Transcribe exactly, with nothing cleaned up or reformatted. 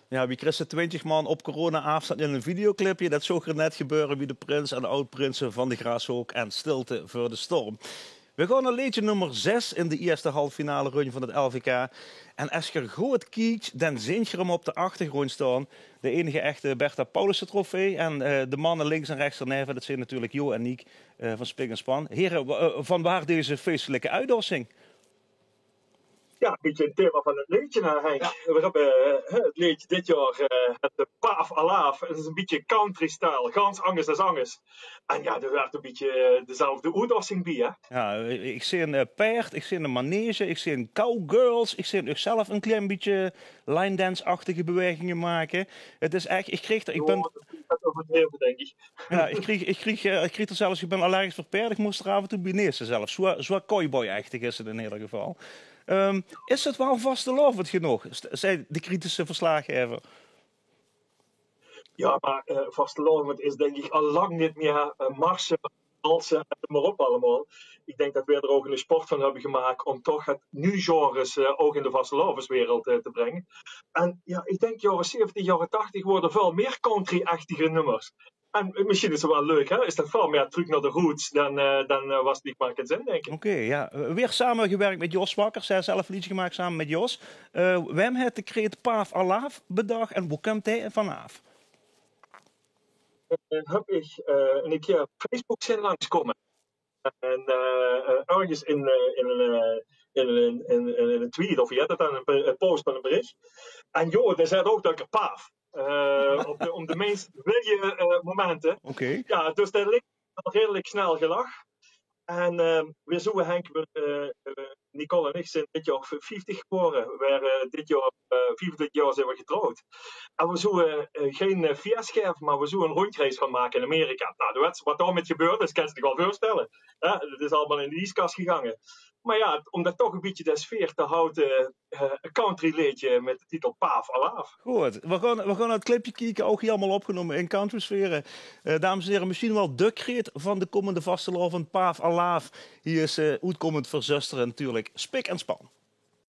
Ja, wie kriegs se twintjig man op corona-aafstand in ein videoclipje? Det zoog er net gebeure wie de prins en de aod-prinse van de Graashook en Stilte veur de Storm. We gaon nao leedje nummer zes in de ierste halffinale-runj van het L V K. En es geer good kiekt, dan zeentj geer 'm op de achtergróndj staon. De enige echte Bertha Paulussen-trofee. En eh, de manne links en rechts d'erneve, det zeen natuurlik Jo en Niek eh, van Spik en Span. Here, wa- eh, vanwaar deze feestelijke uitdossing? Ja, ein bietje het thema van het leedje, hè, Henk. We höbbe eh, het leedje dit jaor eh, het eh, Paaf Alaaf. Het is ein bietje country-style, gans angers es angers. En ja, d'r waert ein bietje eh, dezelfde oetdossing bie, hè. Ja, ich zeen eh, paerd, ich zeen ein manege, ich zeen cowgirls, ich zeen uch zelf ein klein bietje line-dance-achtige bewegingen make. Het is ech, ich krieg er, ich bin Ja, det is overdreve, dink ich. Ja, ich krieg, ich krieg, eh, ich krieg er zelfs, ich bin allergisch veur paerd, ich mós er aaf en toe bie nese zelfs. Zoe, zoe cowboy-echtig is het in eder geval. Ehm, is het waal vastelaovend genóg, z- zag de kritische verslaggever. Ja, mer eh vastelaovend is dink ich al lang neet mier eh, marse, walse en neum mer op allemaol. Ich dink det we d'r ouch ein sport van höbbe gemaak om toch het nuuj-genres eh, ouch in de vastelaoveswereld eh, te bringe. En ja, ich dink jaore zeventig, jaore tachtig waore d'r väöl mier country-echtige nummers. En eh, mesjien is het waal leuk, hè? Is det väöl mier trök nao de roots dan, eh, dan eh, waas het neet mier kin zeen, dink ich. Oké, ja. Eh, weer samegewirk mit Jos Wakkers, hè, zelf ein leedje gemaak same mit Jos. Eh, wae haet de kreet Paaf Alaaf bedach en wo kump dae vanaaf? Eh, höb ich eh, ein kier op Facebook zeen langskómme. En eh, eh, örges in, eh, in, ein, eh, in, ein, in, in ein tweet of wie het dan, ein, ein post van ein berich. En Jo, dae zaet ouch det ich paaf. Eh, op de, om de meins wilje eh, momente. Oké. Ja, dus det lik al redelik snel gelach. En eh, weer zoe, Henk, we, eh, eh, Nicole en ich zeen dit jaor v- vieftig gewaore. We waere eh, dit jaor eh, viefentwintjig jaor zeen we getrouwd. En we zoe eh, gein eh, fies gaeve, mer we zoe ein róndjreis gaon make in Amerika. Nou, de wèts waat dao mit gebeurd is, kins se dich waal veurstelle. Hè, det is allemaol in de ieskas gegange. Mer ja, om det toch ein bietje de sfeer te haoje, eh, ein country-leedje mit de titel Paaf Alaaf. Good, we gaon, we gaon nao het clipje kieke, ouch hielemaol opgenómme in country-sfere. Eh, dames en here, mesjien waal de kreet van de kómmende vastelaovend, Paaf Alaaf. Hie is eh, oetkómmend veur Zöstere natuurlik, Spik en Span.